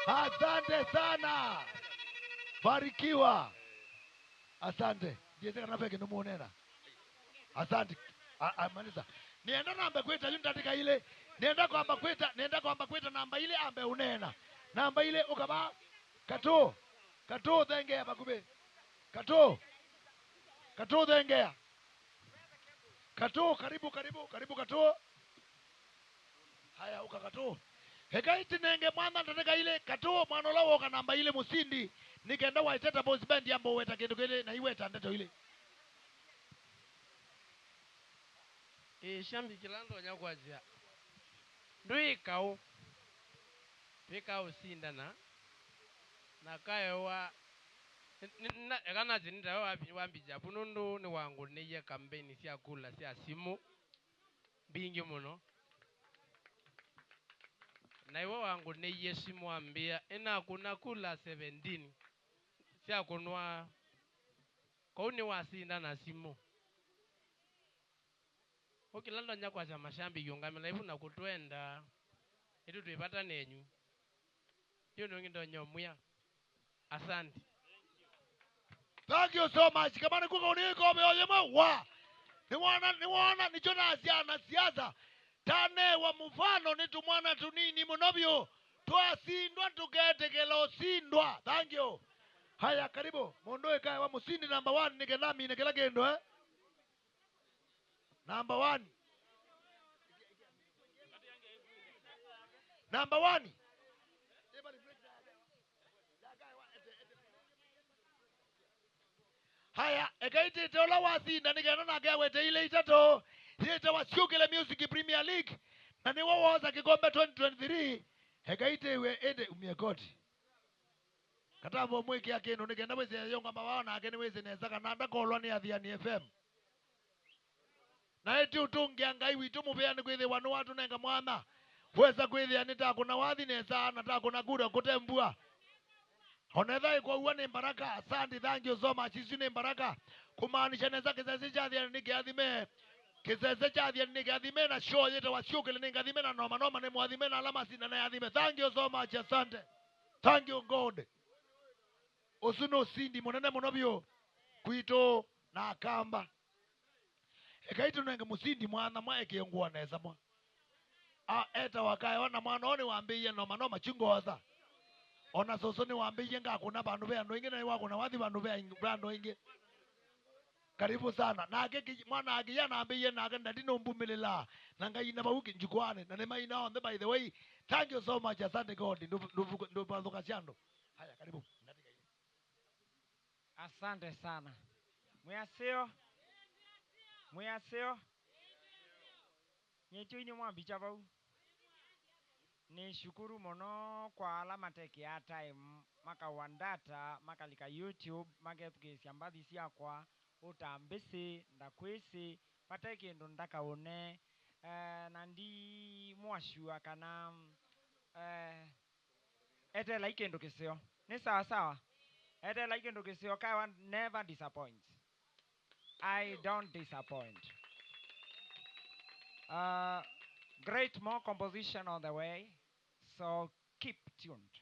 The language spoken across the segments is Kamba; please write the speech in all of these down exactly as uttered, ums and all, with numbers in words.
Asante sana. Barikiwa. Asante. Ndiĩsĩ kana ve kĩndũ mũũneena. Asante. A, a, malisa. Nĩenda nambe kwĩta yu ndatĩka ilĩ. Nĩenda kwamba kwĩta, nĩenda kwamba kwĩta namba ilĩ ambe ũneena. Namba ilĩ ũkava. Katũ. Katũ thengea vakuvĩ. Katũ. Katũ thengea. Katũ, karibu, karibu, karibu Katũ. Haya, ũka Katũ. Ekai tũnenge mwana ndatĩka ilĩ, Katũ, mwana ũla woka namba ilĩ mũsindi, nĩ kenda wa Iteta Boys Band yamba ũweta kĩndũ kĩlĩ, na iweta ndeto ilĩ. Ĩĩ, shambi kĩla ndonya kwasya. Ndwĩka ũ? Twĩka ũsindana, na kaewa, nĩ, nĩ, na, eka nasye nĩ tawe wambi-, wambĩkya vu nũndũ nĩwangũnĩie kambeini sya kula sya simũ. Mbingĩ mũno. Na iwe wangũnĩie simũ wambĩa, ĩnakũna kula seventeen syakũnwa. Kwoou nĩwasinda na simũ. Ũkĩla ndonya kwasya mashabiki ũngamĩla ĩvu na kũtwenda, ĩtũ twĩ vata nenyu. Yu nũngĩ ndonya ũmwĩa. Asante. Thank you so much. Kamani kuka uniko veo yemwe wa. Niwona, niwona, nicho nasya na siasa. Tanewa mfano nĩ tũmwana tũnini mũno vyũ. Twasindwa tũketĩkĩla ũsindwa. Thank you. Haya, karibu. Mũndũ ĩkae wa mũsindi number one nĩ kenda amine kĩla kĩndũ, eh? Number one. Number one. Haya, eka ĩtĩte ũla wasinda nĩ kenda nake awete ilĩ itatũ. Yĩtawa Syũkĩle Music Premier League. Na nĩwe woosa kĩkombe twenty twenty-three. Eka ĩtĩwe ĩndĩ umie koti. Katavo mwĩkĩa kĩndũ nĩ kenda wĩsĩ yonga mawao nake nĩwĩsĩ nesa kana ndakolwa nĩ Athiani F M. Na ĩti ũtũngĩa Ngai witũ mũvea nĩ kwĩthĩwa nĩwatũnenga mwanya. Wesa kwĩthĩa nĩ takũna wathi nesa na takũna kura kũte mbua. Onetha ĩkwaw'a nĩ mbaraka, asante, thank you so much, isu nĩ mbaraka. Kũmaanisha nesa kĩsese kya Athiani nĩ kĩathime. Kĩsese kya Athiani nĩ kĩathime na show yĩtawa Syũkĩle nĩ ngathime na Noma Noma nĩ mwathime na ala masindana yathime. Thank you so much, asante. Thank you God. Ũsu nĩ ũsindi mũnene mũno vyũ kwitũ na Akamba. Ekai tũnenge mũsindi mwana mwa eke ngũa nesa mwa. A, etawa kaewa na mwana ũũ nĩwambĩie Noma Noma chingoosa. Ona sũsũ nĩwambĩie ngakũna vandũ ve andũ aingĩ na nĩwakũna wathi vandũ ve aing-, ve andũ aingĩ. Karibu sana. Nake kĩ-, mwana akĩya nambĩie nake ndati nũmbumĩlĩlaa. Na ngaina vau kĩ-, njukwaanĩ. Na nĩmaina onthe by the way. Thank you so much. Asante God. Ndũ-, ndũ-, ndũvathũkasya andũ. Haya, karibu. Asante sana. Mwĩaseo. Mwĩaseo. Nyĩtyo inĩ mwambikya vau. Nĩ shukuru mũno kwa ala matekĩaa time, makawa data, makalika YouTube, makethukĩĩsya mbathi syakwa, ũtambĩsĩ, ndakwĩsĩ, vate kĩndũ ndakaũne, eh, na ndi mwasua kana, eh, etelai kĩndũ kĩseo. Nĩ sawa sawa? Etelai kĩndũ kĩseo, kawa never disappoints. I don't disappoint. Uh, great more composition on the way, so keep tuned.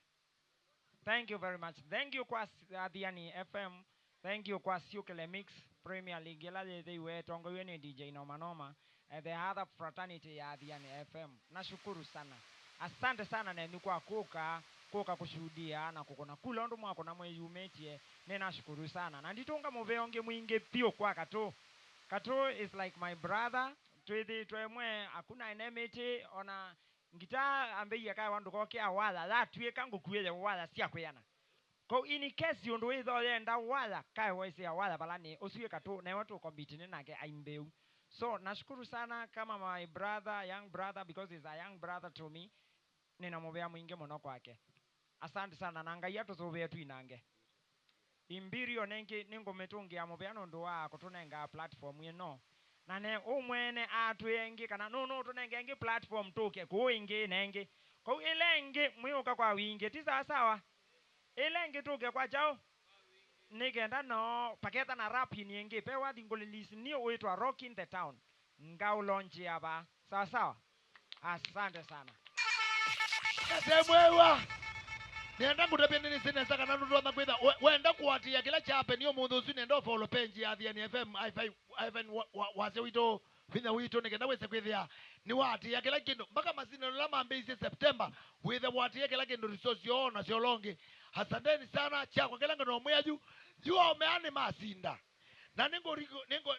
Thank you very much. Thank you kwa s-, Athiani F M. Thank you kwa Syũkĩle Mix Premier League ĩla yĩthĩiwe ĩtongoiw'e nĩ D J Noma Noma. Eh, the other fraternity ya Athiani F M. Nashukuru sana. Asante sana nenyu kwa kũka, kũka kũshuhudia na kũkũna kula ũndũ mwakũna mwĩyumĩtye. Nĩnashukuru sana. Na nditũnga mũvea ũngĩ mwingĩ vyũ kwa Katũ. Katũ is like my brother. Twĩthĩĩtwe ĩmwe, hakuna enemity, ona ngita ambĩie kaewa ndũkokĩa waya, yatw'ĩka ngũkuĩe waya sya kwĩana. Kwoou in case ũndũ wĩthwa yenda waya, kae waisĩa waya vala nĩ, ũsu wĩ Katũ, newe tũkombitini nake aimbĩu. So, nashukuru sana kama my brother, young brother, because he's a young brother to me. Nĩna mũvea mwingĩ mũno kwake. Asante sana, na Ngai atũsũvĩe twinange. Imperial nengĩ nĩngũmĩtũngĩa mũvea nũndũ wa kũtũnenga platform ĩno. Na ne ũmwene atwĩe ĩngĩ kana nũnũ ũtũnenge ĩngĩ platform tũke kũũ ĩngĩ na ĩngĩ. Kwoou ĩla ĩngĩ mwĩũka kwa wingĩ, ti sawa sawa? Ĩla ĩngĩ tũke kwa kyaũ? Nĩ kenda no paketha na rap ini ĩngĩ. Ve wathi ngũlilisi nĩ ũĩtwa Rock in the Town. Ngaũlonjea vaa. Sawa sawa? Asante sana. Nĩsĩ mwĩwa. Nĩenda ngũtavye nĩnĩsĩ nesa kana nũtonya kwĩtha we-, wenda kũatĩĩa kĩla kyapeni ũmũnthĩ ũsu, nĩenda ũfollow page ya Athiani F M, hyphen, hyphen wa-, wa-, wasya witũ, vinya witũ, nĩ kenda wĩse kwĩthĩa nĩwaatĩĩa kĩla kĩndũ. Mpaka masindano ala mambĩĩisye September, wĩthe waatĩĩa kĩla kĩndũ, resource yoo na syolongi. Asanteni sana, kyakwa kĩla ngĩno mwĩa yu, yu aũme aa nĩmasinda. Na nĩngũriku-, nĩngũ-,